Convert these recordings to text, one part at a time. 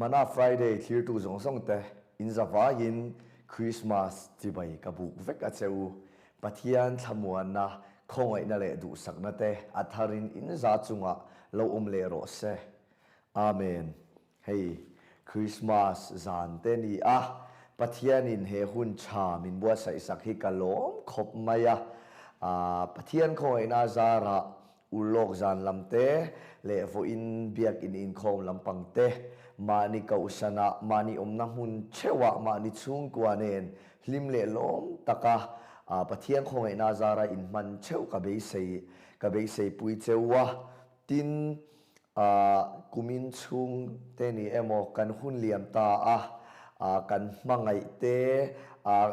Mana Friday thlirtu zawng zawng te in zavaiin Christmas chibai ka buk vek a che u. Pathian thlamuanna, khawngaihna leh duhsakna te a tharin in za chungah lo awm leh rawh se. Amen. Hei Christmas zan te ni a, Pathianin he hun tha min buatsaih sak hi ka lawm khawp mai a. Pathian khawngaihna zarah Urlawk zan lam te leh vawiin biakin inkhawm lampang te, mahni kohhranah, mahni awmna hmun theuhah, mahni chhungkua nen hlim leh lawm taka Pathian khawngaihna zara inhman theuh ka beisei ka beiseipui cheu a. Tin, kumin chhung te ni emaw kan hun liam ta a, kan hmangaih te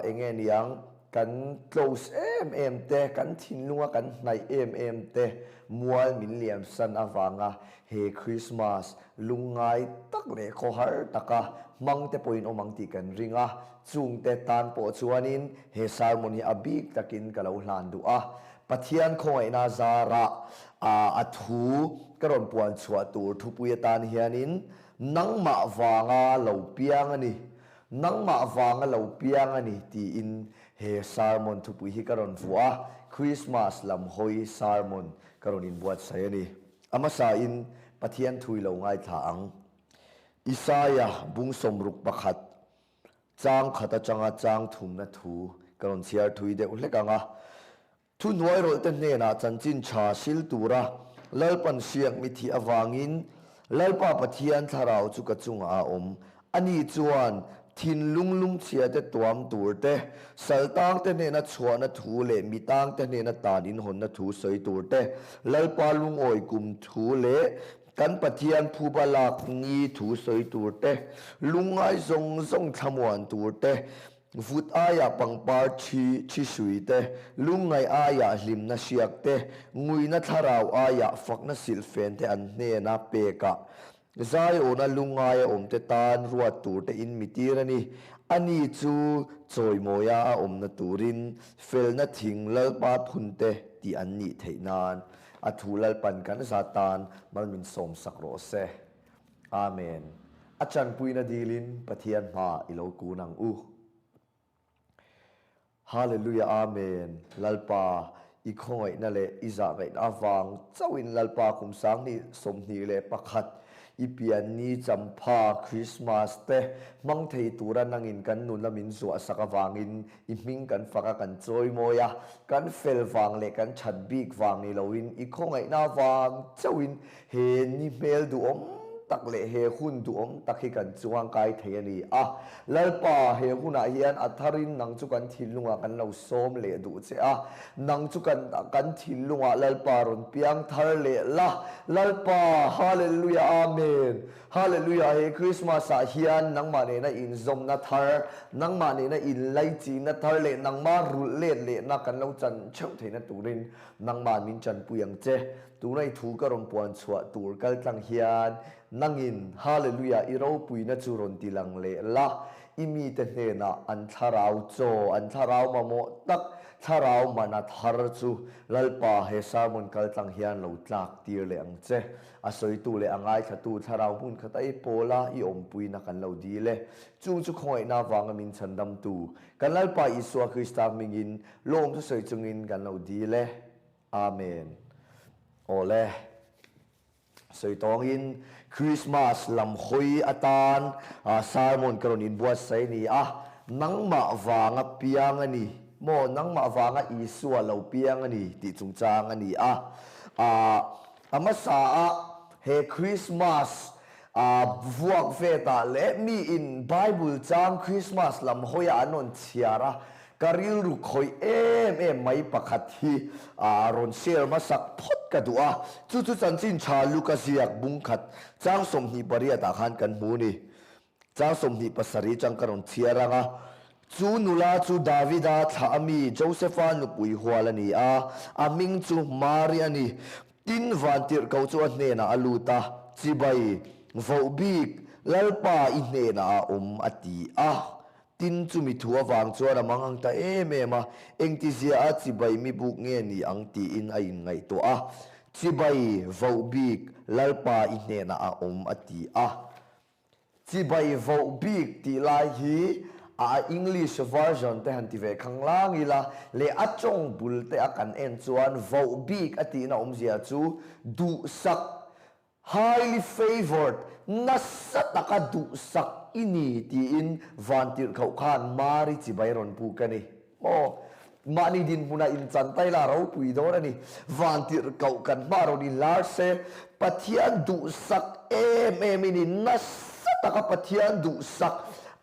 enge niang Kan close em em te, kan thinlunga kan hnaih em em te mual min liamsan avanga he Christmas lungngai tak leh khawhar taka hmang te pawhin awm ang tih kan ring a, chungte tan pawh chuanin he sermon hi a bik takin ka lo hlan duh a. Pathian khawngaihna zarah a thu ka rawn puan chhuah tur thupui atan hianin nangmah vanga lo piang a ni. Nangmah vanga lo piang a ni tiin he sermon thupui hi ka rawn vuah a, Christmas lam hawi sermon ka rawn inbuatsaih a ni. A hmasain Pathian thui lo ngaithla ang. Isaia bung 61, chang khat atanga chang thumna thu ka rawn chhiar thui deuh hlek ang a. Thuhnuairawlhte hnenah chanchin tha sil tura Lalpan hriak mi thih avangin Lalpa Pathian thlarau chu ka chungah a awm. Ani chuan thinlung lungchhiate tuam tur te, saltangte hnena chhuahna thu leh mitangte hnena tan inhawnna thu sawi tur te, Lalpa lungawi kum thu leh kan Pathian phuba lak ni thu sawi tur te, lungngai zawng zawng thlamuan tur te, Vut aiah pangpar thi thi sui te, lungngaih aiah hlimna hriak te, nguina thlarau aiah fakna silhfen te an hnena pekah Zaiawna lungngaia awmte tan ruat tur te in mitir a ni. Ani chu chawimawia a awmna turin felna thing Lalpa phun te tih an nih theih nan a thu Lalpan kan za tan mal min sawmsak rawh se. Amen. A chanpuina dilin Pathian hma i lo kun ang u. Hallelujah Amen. Lalpa, i khawngaihna leh i zahngaihna avang chauhin Lalpa kum 2021 i pian ni champha Christmas te hmang thei tura nangin kan nuna min zuahsak avangin i hming kan fak a kan chawimawi a, kan fel vang leh kan that bik vang ni loin i khawngaihna avang chauhin He ni hmel duhawm tak leh he hun duhawm tak hi kan chuangkai thei a ni a. Lalpa, he hunah hian a tharin nang chu kan thinlungah kan lo sawm leh duh che a. Nang chu kan kan thinlungah Lalpa rawn piang thar leh la. Lalpa, Hallelujah, Amen. Hallelujah, he Christmas ah hian nangmah nena inzawmna thar, nangmah nena inlaichihna thar leh nangmah rulh let lehna kan lo chan theuh theihna turin nangmah min chanpui ang che. Tuna i thu ka rawn puan chhuah tur kal tlang hian nangin Hallelujah i ropuina chu rawn ti lang leh la, i mite hnenah an thlarau chaw, an thlarau mamawh tak, thlarau mana thar chu Lalpa he sermon kal tlang hian lo tlak tir leh ang che. A sawitu leh a ngaithlatu thlarau hmun khata i pawla i awmpuina kan lo dil e. Chung chu khawngaihna avanga min chhandamtu kan Lalpa Isua Krista hmingin lawm thusawi chungin kan lo dil e. Amen. Awle. Sawi tawngin Christmas lam hawi atan sermon ka rawn inbuatsaih a ni a, nangmah vanga piang a ni maw, nangmah vanga Isua lo piang a ni tih chungchang a ni a. A hmasa a he Christmas vuak vetah leh miin Bible chang Christmas lam hawiah an rawn chhiar a, Ka rilru khawih em em mai pakhat hi rawn share hmasak phawt ka duh a, chu chu chanchin tha Luka ziak bung khat chang 28 ah khan kan hmu ni. Chang 27 chang ka rawn chhiar ang a, Chu nula chu Davida thlah a mi Josepha nupui hual a ni a, a hming chu Mari a ni. Tin vantirhkoh chu a hnenah a lut a, Chibai, voh bik, Lalpa i hnenah a awm a ti a. Tin, chumi thu avang chuan a mang ang ta em em a, engtizia a chibai mi buk nge ni ang tiin a inngaihtuah a. Chibai voh bik Lalpa i hnenah a awm a ti a. Chibai voh bik tih lai hi a English version te han ti ve khanglang ila leh a tawng bul te a kan en chuan voh bik a tihna awmzia chu duhsak, highly favoured, nasa taka duhsak i ni tiin Vantirhkoh khan Mari chibai rawn buk a ni. Maw? Mahni dinhmunah inchan ta ila a ropui dawn a ni. Vantirhkoh kan hma rawn inlar se, Pathian duhsak em em i ni, nasa taka Pathian duhsak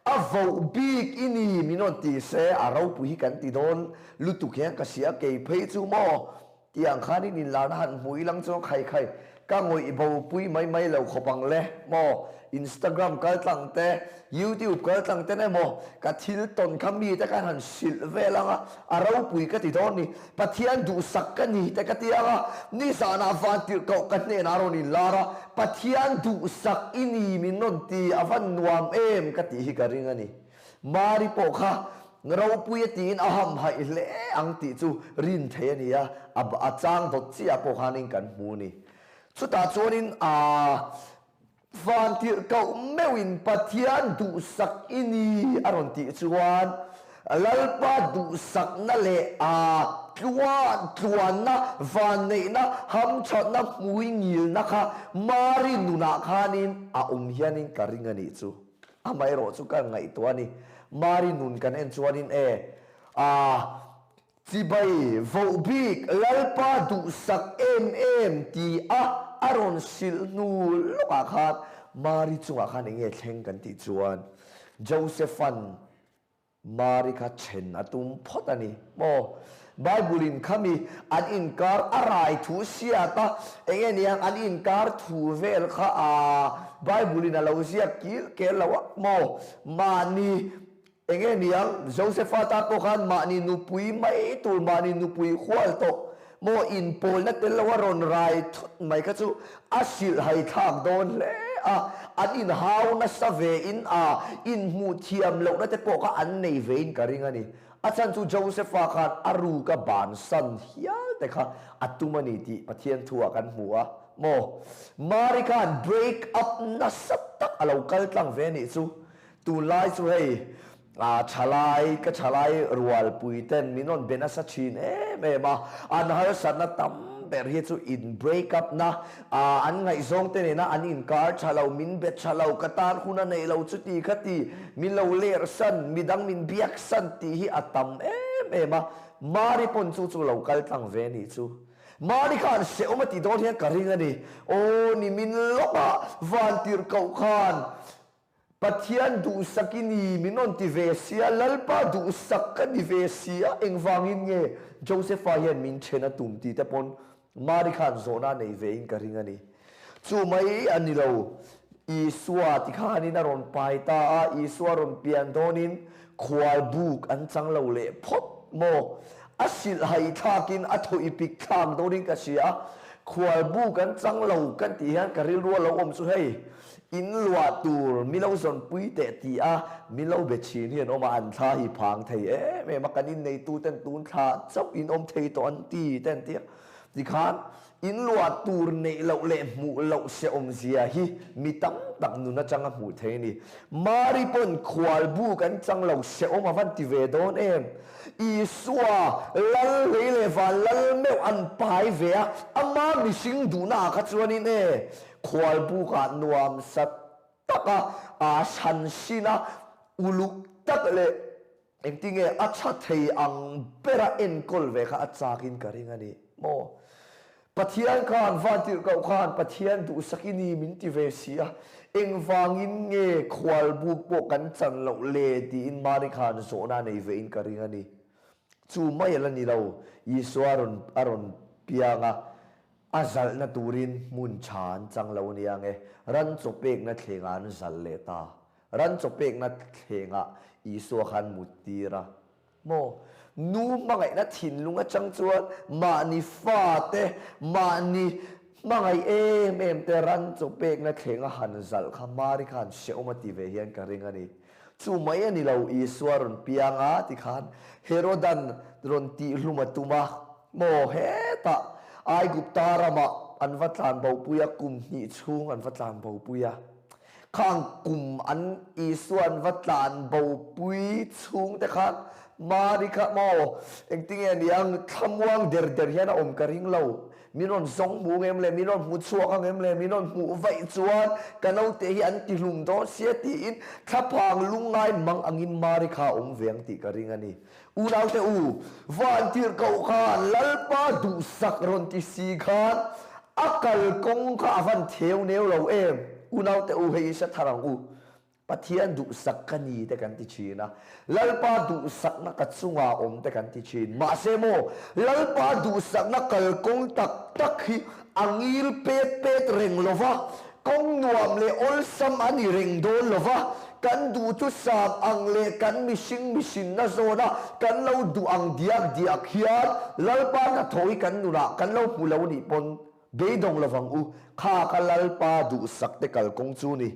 a voh bik i ni min rawn ti se, a ropui hi kan ti dawn lutuk hian ka hria kei phei chu maw? Tiang khan in inlarna han hmu ilang chuan khai khai ka ngawih bo pui mai mai lo khawp ang le maw? Instagram kal tlang te, YouTube kal tlang ten emaw ka thil tawn kha mi te khan han hrilh vel ang a, a ropui ka ti dawn ni. Pathian duhsak ka ni te ka ti ang a, nizanah vantirhkoh ka hnenah a rawn inlar a, Pathian duhsak i ni min rawn ti a van nuam em ka tih hi ka ring a ni. Mari pawh kha ropui a tiin a hamhaih hle ang tih chu rin thei a ni a, a chang dawt chiah pawh khanin kan hmu a ni. Chutah chuanin a vantirhkoh meuhin Pathian duhsak i ni a rawn tih chuan Lalpa duhsakna leh a tluan tluanna, vanneihna, hamthatna, hmui ngilna kha Mari nunah khanin a awm hianin ka ring a nih chu. Amaherawh chu ka ngaihtuah a ni. Mari nun kan en chuanin e, a chibai voh bik Lalpa duhsak em em ti a a rawn hrilh hnu lawkah khan Mari chungah khan enge thleng kan tih chuan Joseph-a'n Mari kha then a tum phawt a ni maw? Bible-in khami an inkar a rai thu hriat a, eng nge niang an inkar thu vel kha a Bible-in a lo ziak kil kel lo a maw? Mahni eng nge niang Josepha tan pawh khan mahni nupui mai tur, mahni nupui hual tawh maw inpawlna tel lo a rawn rai thut mai kha chu a hrilhhai thlak dawn hle a, an inhau nasa ve in a inhmuh thiam lohna te pawh kha an nei ve in ka ring a ni. A chhan chu Josepha khan a ruk a bansan hial te kha a tum a ni tih Pathian thu ah kan hmu a maw. Mari khan break up nasa tak a lo kal tlang ve a nih chu. Tunlai chu hei A thalai, ka thalai rualpui ten min rawn be nasa thin em em a, an harsatna tam ber hi chu in break up na, an ngaihzawng te nena an inkar tha lo, min be tha lo, ka tan hun a neih lo chuti kha ti, min lo ler san, midang min biak san tih hi a tam em em a, Mari pawn chu chu lo kal tlang ve nih chu. Mari khan hrehawm a tih dawn hian ka ring a ni. Aw ni min lawk a, vantirhkoh khan Pathian duhsak i ni min rawn ti ve sia, Lalpa duhsak ka ni ve sia, engvangin nge Josepha hian min then a tum tih te pawn Mari khan zawhna a nei ve in ka ring a ni. Chu mai a ni lo, Isua ti khanin a rawn pai ta a, Isua rawn pian dawnin khual buk an chang lo leh phawt maw? A hrilhhai thlakin a thaw i pik thlak dawnin ka hria a, khual buk an chang lo kan tih hian ka rilru a lo awm chu hei, In luah tur mi lo zawnpui teh ti a mi lo be thin hi an awm a, an thla hi phang thei em em a, kan inneitu ten tun thla chauh in awm thei tawh an ti te an ti a, tikhan in luah tur neih loh leh hmuh loh se awmzia hi mi tam tak nun atanga hmuh thei a ni. Mari pawn khualbu kan chang lo se awm a van ti ve dawn em? Isua lal hlei leh van lal meuh an pai ve a, ama mihring duhna ah kha chuanin e Khualbukah nuam sa taka aa hran hrin a, uluk tak leh engtinge a tha thei ang bera enkawl ve kha a chakin ka ring a ni maw? Pathian khan vantirhkoh khan Pathian duhsak i ni min ti ve si a, engvangin nge khualbuk pawh kan chan loh le tiin Mari khan zawhna a nei ve in ka ring a ni. Chu mai a la ni lo, Isua a rawn a rawn piang a, A zalhna turin hmun tha an chang lo nia nge, ran chaw pekna thlengah an zalh leh ta. Ran chaw pekna thlengah Isua khan mut tir a. Maw? Nu hmangaihna thinlung atang chuan mahni fate, mahni hmangaih em em te ran chaw pekna thlenga han zalh kha Mari khan hrehawm a ti ve hian ka ring a ni. Chu mai a ni lo, Isua rawn piang a ti khan Herodan rawn tihhlum a tum a, maw hetah Aigupta ramah an va tlan bopui a, kum hnih chhung an va tlan bopui a. Khang kum an Isua an va tlan bo pui chhung te khan Mari kha maw engtinge niang thlamuang der der hian a awm ka ring lo. Min rawn zawng hmu ngem le, min rawn hmu chhuak ang em le, min rawn hmuh vaih chuan ka naute hi an ti hlum dawn sia tiin thlaphang lungngai mang angin Mari kha a awm ve ang tih ka ring a ni. Unaute u, vantirhkoh khan Lalpa duhsak rawn ti si khan a kalkawng kha a van theu neu lo em? Unaute u, hei i hre thar ang u. Pathian duhsak ka ni te kan ti thin a, Lalpa duhsakna ka chungah awm te kan ti thin. Mahse maw, Lalpa duhsakna kalkawng tak tak hi a ngil pet pet reng lo va, kawng nuam leh awlsam a ni reng dawn lo va, kan duhthusam ang leh kan mihring mihrinna zawna kan lo duh ang diak diak hian Lalpa hnathawh hi kan nunah kan lo hmu lo nih pawn Beidawng lovang u, kha ka Lalpa duhsak te kalkawng chu ni.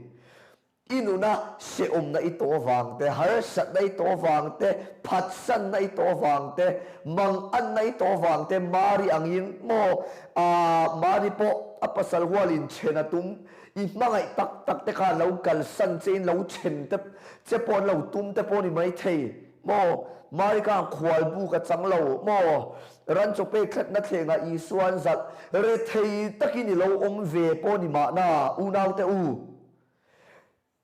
I nuna hrehawmna i tawh vang te, harsatna i tawh vang te, phatsanna i tawh vang te, manganna i tawh vang te, Mari angin maw, aah Mari pawh a pasal hualin then a tum, i hmangaih tak tak te khan lo kalsan chein lo then te che pawh an lo tum te pawh ni maithei. Maw? Mari khan khual bu ka chang lo maw? Ran chaw pek thlatna thlengah Isua an zalh rethei takin i lo awm ve pawh ni mahna, unaute u.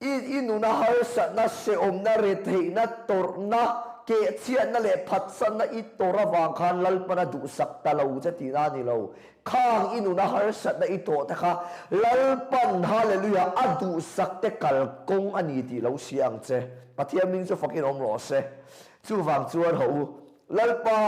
I i nuna harsatna, hrehawmna, retheihna, tawrhna, kehchhiatna leh phatsanna i tawrh avang khan Lalpana duhsak ta lo che tihna a ni lo. Khang i nuna harsatna i tawh te kha Lalpan, Hallelujah, a duhsak te kalkawng a ni tih lo hria ang che. Pathian hming chu fakin awm rawh se. Chuvang chuan haw u, Lalpa,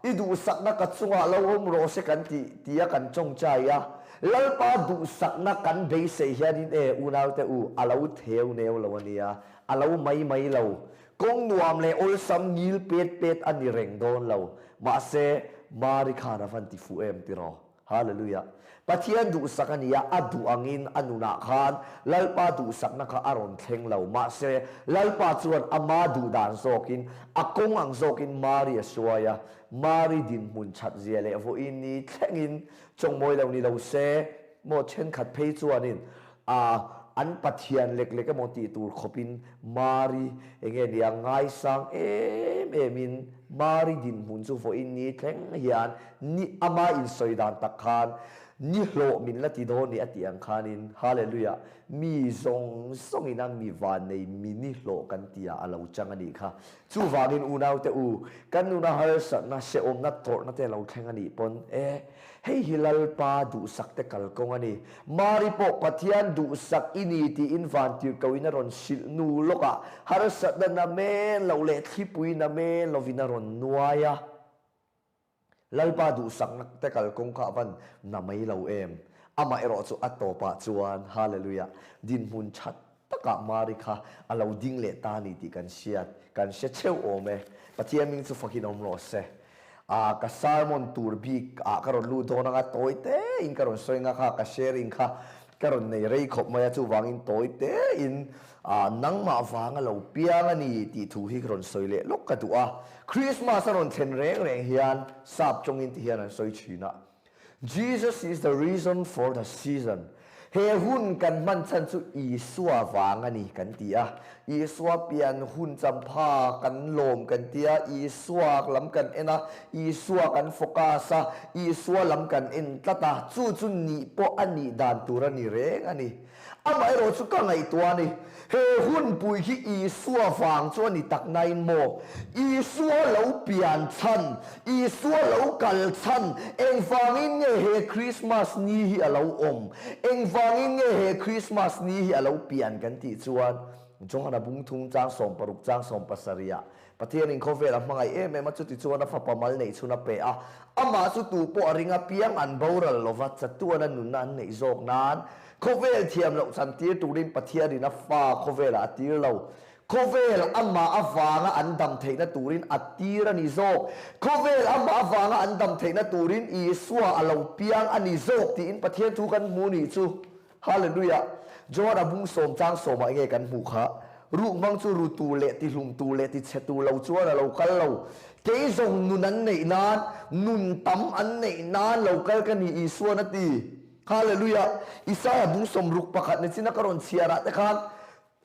i duhsakna ka chungah lo awm rawh se kan tih tia kan tawngtai a. Lalpa duhsakna kan beisei hianin e, unaute u, a lo theu neu lo a nia, a lo mai mai lo. Kawng nuam leh awlsam ngil pet pet a ni reng dawn lo. Mahse, Mari khan a van ti fuh em tiraw? Hallelujah! Pathian duhsak a nia, a duh angin a nunah khan Lalpa duhsakna kha a rawn thleng lo. Mahse, Lalpa chuan ama duh dan zawkin, a kawng ang zawkin Mari a hruai a. Mari dinhmun that zia leh vawiin ni thlengin chawngmawi lo ni lo se, maw thenkhat phei chuanin a an Pathian lek lek emaw tih tur khawpin Mari enge nia ngaisang em emin Mari dinhmun chu vawiin ni thleng hian ni ama insawi dan tak khan ni hlawh min la ti dawn ni a tih ang khanin Hallelujah mi zawng zawngin a mi vannei mi ni hlawh kan tih ah a lo chang a nih kha. Chuvangin unaute u, kan nuna harsatna, hrehawmna, tawrhna te lo thleng a nih pawn e, hei hi Lalpa duhsak te kalkawng a ni. Mari pawh Pathian duhsak i ni tiin vantirhkohin a rawn hrilh nu lawkah harsatna na men loh leh thlipui na men lovin a rawn nuai a. Lalpa duhsakna te kalkawng kha a van na mai lo em? Amah erawh chu a tawpah chuan Hallelujah dinhmun tha takah Mari kha a lo ding leh ta a ni tih kan hriat, kan hre cheu awm e. Pathian hming chu fakin awm rawh se. Ah ka sermon tur bik ah ka rawn lut dawn anga tawi te in ka rawn sawi nga kha ka sharing kha ka rawn nei rei khawp mai a chuvangin tawi te in ah nangmah vanga lo piang a ni tih thu hi ka rawn sawi leh lawk ka duh a. Christmas a rawn thlen reng reng hian sap tawngin ti hian an sawi thin a. Jesus is the reason for the season, He hun kan hman chhan chu Isua vang a ni kan ti a, Isua pian hun champha kan lawm kan ti a, Isua lam kan en a, Isua kan focus a, Isua lam kan en tlat a, chu chu nih pawh a nih dan tur a ni reng a ni. Amaherawh chu ka ngaihtuah a ni, he hunpui hi Isua vang chu a ni tak nain maw? Isua lo pian chhan, Isua lo kal chhan, engvangin nge he Krismas ni hi a lo awm? Engvangin nge he Krismas ni hi a lo pian kan tih chuan, Johana bung thum chang 60 chang 70 ah Pathianin khawvel a hmangaih em em a, chuti chuan a fapa mal neih chhun a pe a, amah chu tu pawh a ring a piang an boral lova chatuan a nunna an neih zawk nan khawvel thiam loh chan tir turin Pathianin a fa khawvelah a tir lo. Khawvel amah avanga an dam theihna turin a tir a ni zawk. Khawvel amah avanga an dam theihna turin Isua a lo piang a ni zawk tiin Pathian thu kan hmu nih chu. Hallelujah! John a bung sawm chang sawmah enge kan hmuh kha? Ruk hmang chu ru tur leh ti hlum tur leh ti chhe tur lo chuan a lo kal lo. Kei zawng nun an neih nan, nun tam an neih nan lo kal ka ni Isuan a ti. Hallelujah! Isaia bung 61 ni china ka rawn chhiar ah te khan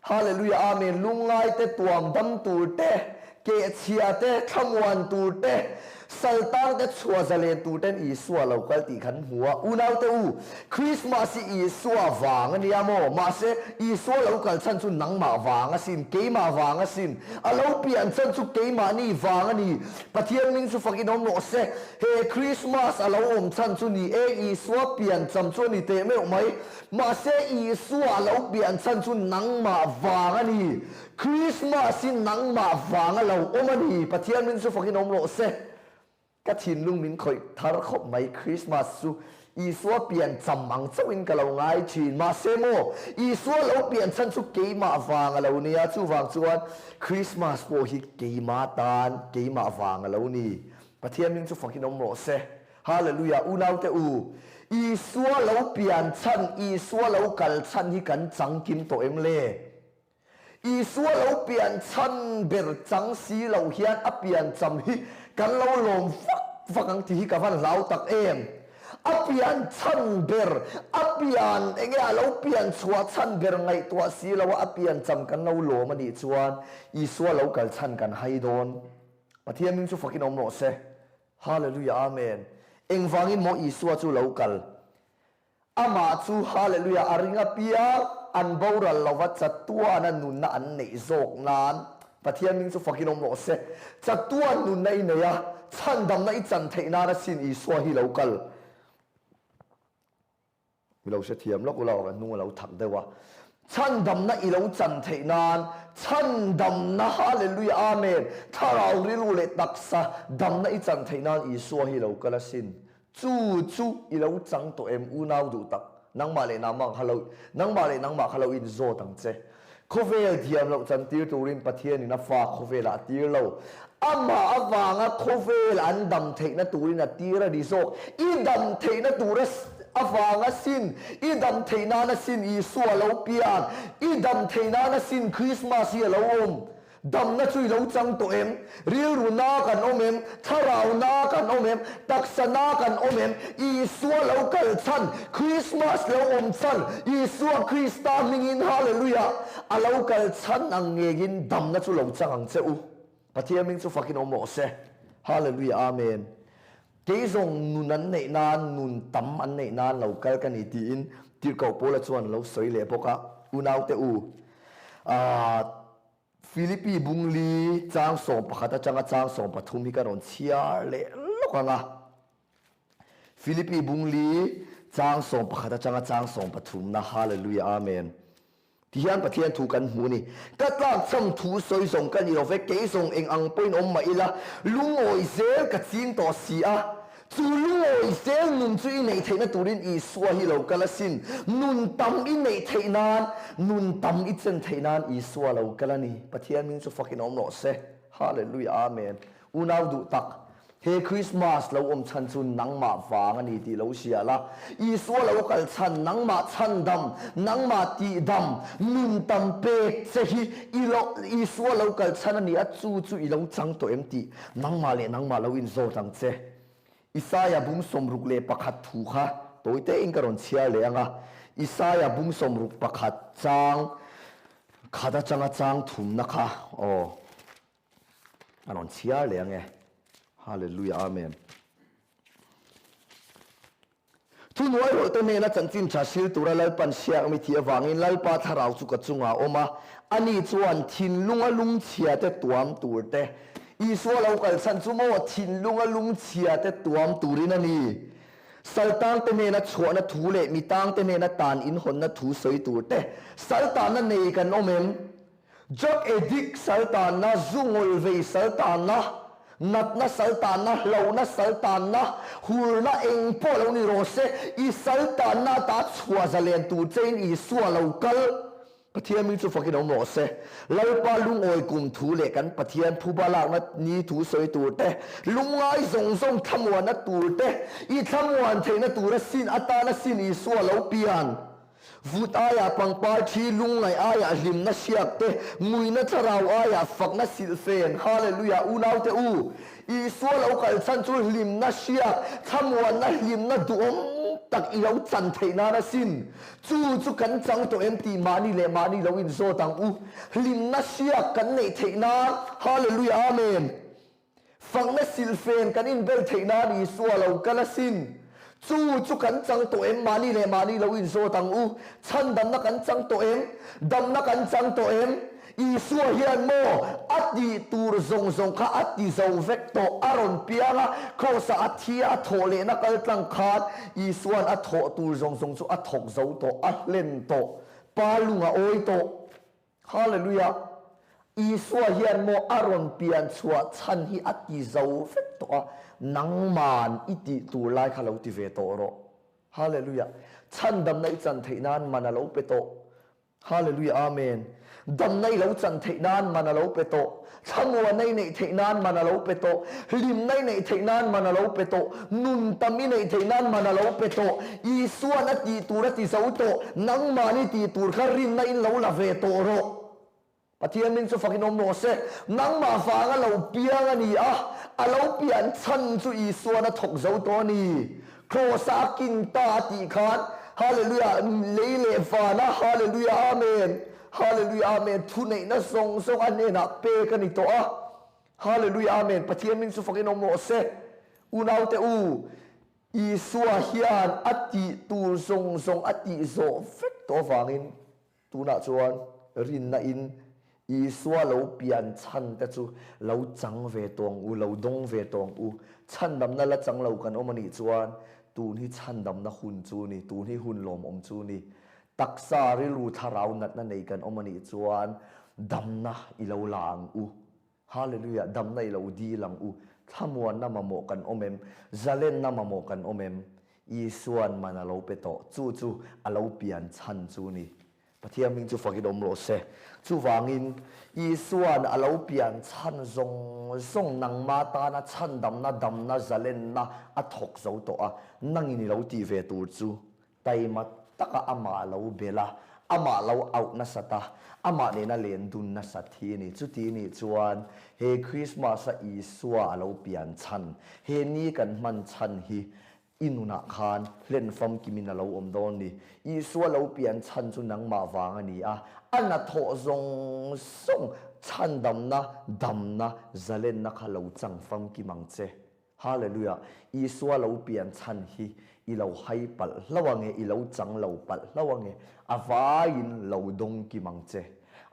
Hallelujah Amen lungngai te tuam dam tur te, kehchhia te, thlamuan tur te, saltang te chhuah zalen tur ten Isua lo kal tih kan hmu a. Unau te u, Christmas hi Isua vang a nia maw? Mahse, Isua lo kal chhan chu nangmah vang asin, keimah vang asin. A lo pian chhan chu keimahni vang a ni. Pathian hming chu fakin awm rawh se. He Christmas a lo awm chhan chu ni e, Isua pian cham chu a ni teh meuh mai. Mahse Isua a lo pian chhan chu nangmah vang a ni. Christmas hi nangmah vang a lo awm a ni. Pathian min chu fakin awm rawh se. Ka thinlung min khawih thar khawp mai Christmas chu Isua pian cham ang chauhin ka lo ngai thin. Mahse maw, Isua lo pian chhan chu keimah vang a lo nia, chuvang chuan Christmas pawh hi keimah tan keimah vang a lo ni. Pathian min chu fakin awm rawh se. Hallelujah! Unaute u, Isua lo pian chhan, Isua lo kal chhan hi kan chang kim tawh em le? Isua lo pian chhan ber chang si lo hian a pian cham hi kan lo lawm vak vak ang tih hi ka van hlau tak em? A pian chhan ber, a pian enge a lo pian chhuah chhan ber ngaihtuah si lo a a pian cham kan lo lawm a nih chuan Isua lo kal chhan kan hai dawn. Pathian hming chu fakin awm rawh se. Hallelujah Amen. Engvangin maw Isua chu lo kal? Amah chu Hallelujah a ring apiang an boral lova chatuana nunna an neih zawk nan Pathian hming chu fakin awm rawh se. Chatuan nunna i nei a, chhandamna i chan theih nan asin Isua hi lo kal. I lo hrethiam lawk ula aw ka hnung a lo thak deuh a. Chhandamna i lo chan theih nan chhandamna Hallelujah Amen Thlarau rilru leh taksa damna i chan theih nan Isua hi lo kal asin. Chu chu i lo chang tawh em unau duh tak nangmah leh nangmah kha lo nangmah leh nangmah kha lo inzawt ang che. Khawvel thiam loh chan tir turin Pathianin a fa khawvelah a tir lo. Amah avanga khawvel an dam theihna turin a tir a ni zawk. I dam theihna tur avanga sin, i dam theih nana sin Isua a lo pian, i dam theih nana sin Krismas hi a lo awm. Damna chu i lo chang tawh em? Rilru na kan awm em? Thlarau na kan awm em? Taksa na kan awm em? Isua lo kal chhan, Krismas lo awm chhan, Isua Krista hmingin Hallelujah! A lo kal chhan ang ngeiin damna chu lo chang ang che u. Pathian hming chu fakin awm rawh se. Hallelujah Amen. Kei zawng nun an neih nan, nun tam an neih nan lo kal ka ni tiin Tirhkoh Paula chuan lo sawi leh bawk a, Unaute u, ah, Philippi bungli chang 11 atanga chang 13 hi ka rawn chhiar leh lawk ang a. Philippi bungli chang 11 atanga chang 13 na Hallelujah Amen. Ti hian Pathian thu kan hmu ni. Ka tlak cham thu sawi zawng ka ni lo ve, kei zawng eng ang pawhin awm mah ila, lungawi zel ka ching tawh si a. Chu lungawi zel nun chu i neih theihna turin Isua hi lo kal asin. Nun tam i neih theih nan, nun tam i chen theih nan Isua lo kal a ni. Pathian hming chu fakin awm rawh se. Hallelujah Amen. Unau duh tak, he Christmas lo awm chhan chu nangmah vang a ni tih lo hria la. Isua lo kal chhan, nangmah chhandam, nangmah tihdam, nun tam pek che hi i lo, Isua lo kal chhan a ni a, chu chu i lo chang tawh em tih Nangmah leh nangmah lo inzawt ang che. Isaia bung 61 thu kha tawi tein ka rawn chhiar leh ang a. Isaia bung 61 chang khat atanga chang thumna kha aw a rawn chhiar leh ang e. Hallelujah Amen. Thuhnuai rawlte hnena chanchin tha hril tura Lalpan hriak mi thih avangin Lalpa thlarau chu ka chungah a awm a, ani chuan thinlunga lungchhia te tuam tur te, Isua lo kal chhan chu maw thinlunga lungchhia te tuam turin a ni. Saltangte hnena chhuahna thu leh mitangte hnena tan inhawnna thu sawi tur te, saltanna nei kan awm em? Drug addict saltanna, zu ngawlvei saltanna, natna saltanna, hlauhna saltanna, hurna eng pawh lo ni rawh se, i saltanna ata chhuah zalen tur chein Isua lo kal. Pathian hming chu fakin awm rawh se. Lalpa lungawi kum thu leh kan Pathian phuba lakna ni thu sawi tur te, lungngai zawng zawng thlamuanna tur te, i thlamuan theihna tura sin atana sin Isua lo pian. Vut aiah pangpar thi, lungngaih aiah hlimna hriak te, nguina thlarau aiah fakna silhfen, Hallelujah, unaute u! Isua lo kal chhan chu hlimna hriak, thlamuanna hlimna duhawm tak i lo chan theih nan asin. Chu chu kan chang tawh em tih mahni leh mahni lo inzawt ang u. Hlimna hriak kan neih theih nan. Hallelujah Amen. Fakna silhfen kan inbel theih nan Isua lo kal asin. Chu chu kan chang tawh em? Mahni leh mahni lo inzawt ang u. Chhandamna kan chang tawh em? Damna kan chang tawh em? Isua hian maw a tih tur zawng zawng kha a ti zo vek tawh? A rawn piang a, Kraws-ah a thi a, a thawh lehna kal tlang khan Isua'n a thawh tur zawng zawng chu a thawk zo tawh, a hlen tawh, Pa lung a awi tawh. Hallelujah! Isua hian maw a rawn pian chhuah chhan hi a ti zo vek tawh a, nangman i tih tur lai kha lo ti ve tawh rawh. Hallelujah! Chhandamna i chan theih nan man a lo pe tawh. Hallelujah Amen! Damna i lo chan theih nan man a lo pe tawh. Thlamuanna i neih theih nan man a lo pe tawh. Hlimna i neih theih nan man a lo pe tawh. Nun tam i neih theih nan man a lo pe tawh. Isua'n a tih tur a ti zo tawh. Nangmahni tih tur kha rinna in lo la ve tawh rawh. Pathian min chu fakin awm rawh se. Nangmah vanga lo piang a ni a, a lo pian chhan chu Isua'n a thawk zo tawh a ni. Kraws-a a kin ta a tih khan, Hallelujah, lei leh vana, Hallelujah, Amen, Hallelujah, Amen, thuneihna zawng zawng a hnenah pek a ni tawh a. Hallelujah, Amen, Pathian min chu fakin awm rawh se. Unaute u, Isua hian a tih tur zawng zawng a tih zawh vek tawh avangin Tunah chuan rinna in Isua lo pian chhan te chu lo chang ve tawh ang u, lo dawng ve tawh ang u. Chhandamna la chang lo kan awm a nih chuan tun hi chhandamna hun chu ni, tun hi hun lawmawm chu ni. Taksa rilru thlarau natna nei kan awm a nih chuan damna i lo la ang u. Hallelujah, damna i lo dil ang u. Thlamuanna mamawh kan awm em? Zalenna mamawh kan awm em? Isua'n man a lo pe tawh. Chu chu a lo pian chhan chu ni. Pathian hming chu fakin awm rawh se. Chuvangin, Isua'n a lo pian chhan zawng zawng nangma tana chhandamna, damna, zalenna a thawk zo tawh a, nangin i lo tih ve tur chu Taima taka amah lo bel a, amah lo auh nasat a, amah nena len dun nasat hi a ni. Chuti nih chuan he Krismas-a Isua a lo pian chhan, he ni kan hman chhan hi i nunah khan hlen famkimin a lo awm dawn ni. Isua lo pian chhan chu nangmah vang a ni a, a hnathawh zawng zawng chhandamna, damna, zalenna kha lo chang famkim ang che. Hallelujah! Isua lo pian chhan hi i lo hai palh hlauh ange, i lo chang lo palh hlauh ange, a vaiin lo dawng kim ang che.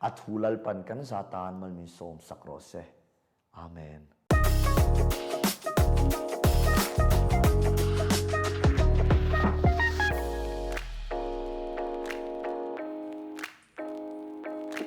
A thu Lalpan kan za tan mal min sawm sak rawh se. Amen.